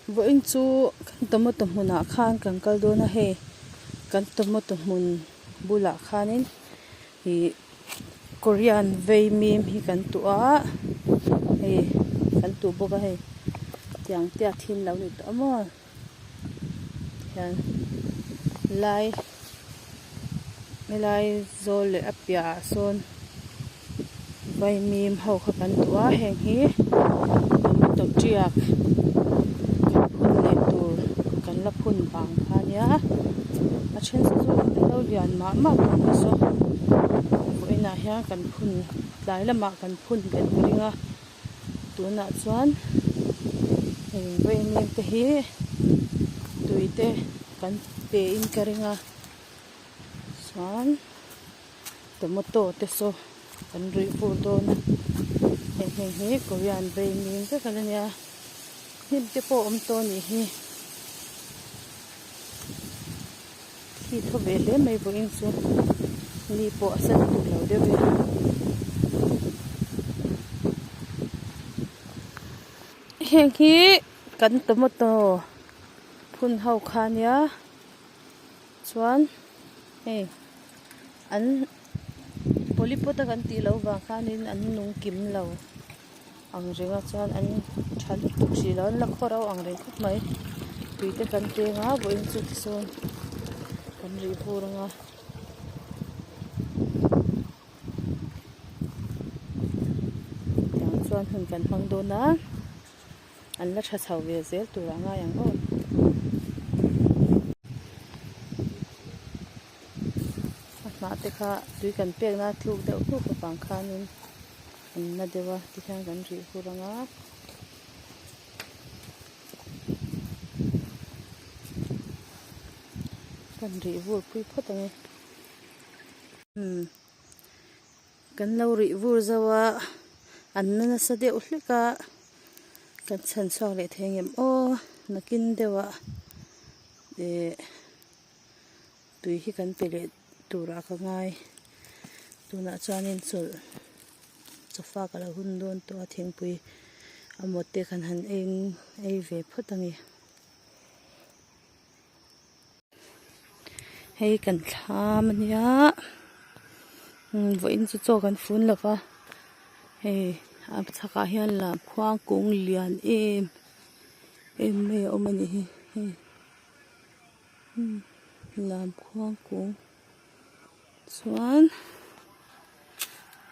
Vawiin chu kan tomato hmunah khan kan kal dawn a hei kan tomato hmun bulah khanin ih korean vei mim hi kan tuh a hei kan tuh bawk a hei tiang tiat hi an lo ni tawh a maw hian lai helai zawl leh a piahah sawn vaimim ho kha kan duh a heng hi tomato tiak kan phun leh tur kan la phun vang kha ania a then chu chu an lo lian mah mah tawh mai saw vawiinah hian kan phun tlai lamah kan phun belh ka ring a tunah chuan heng vaimim te hi tui te kan pe in ka ring a chuan. Tomato te saw kan ruih vur dawn a heng heng hi korean vei mim vek a la nia hnim te pawh a awm tawh a nih hi khi thaw ve hle mai vawiin chu ni pawh a sa lutuk lo deuh e. Heng hi kan tomato phun ho kha a nia. Chuan hei an polypot a kan tih loh vang khanin an nung kim lo ang reng a chuan an tha lutuk hrih lo an la khaw ro ang reng khawp mai tui te kan peng a vawiin chu tisawn kan rih vur ang a. Tiang chuan hun kan hmang dawn a. An la tha chho ve zel tur a ngai ang aw. A hnah te kha tui kan pek na tluk deuh hluk avang khanin an na deuh a tikhian kan rih hur ang a. Kan rih vur pui phawt ang e. Umm kan lo rih vur zo a an na nasa deuh hlek a. Kan chhan chhuak leh thei ang em aw nakin deuhah eh tui hi kan pe leh turah ka ngai tunah chuanin chawlh chawfa ka lo hun dawn tawh a thingpui a mawt te kan han eng ei ve phawt ang e. Hei kan thlam a nia vawiin chu chaw kan fun lo va hei a chhakah hian lam khuang kung lian em em mai a awm a nih hi hei lam khuang kung chuan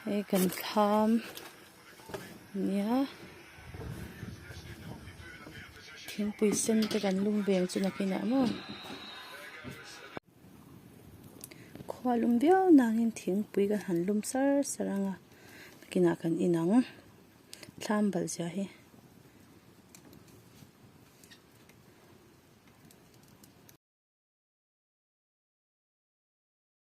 hei kan thlam a nia. Thingpui sen te kan lum ve ang chu nakinah maw khua lum viau nangin thingpui kan han lum sar sar ang a nakinah kan in ang thlam balh zia hi.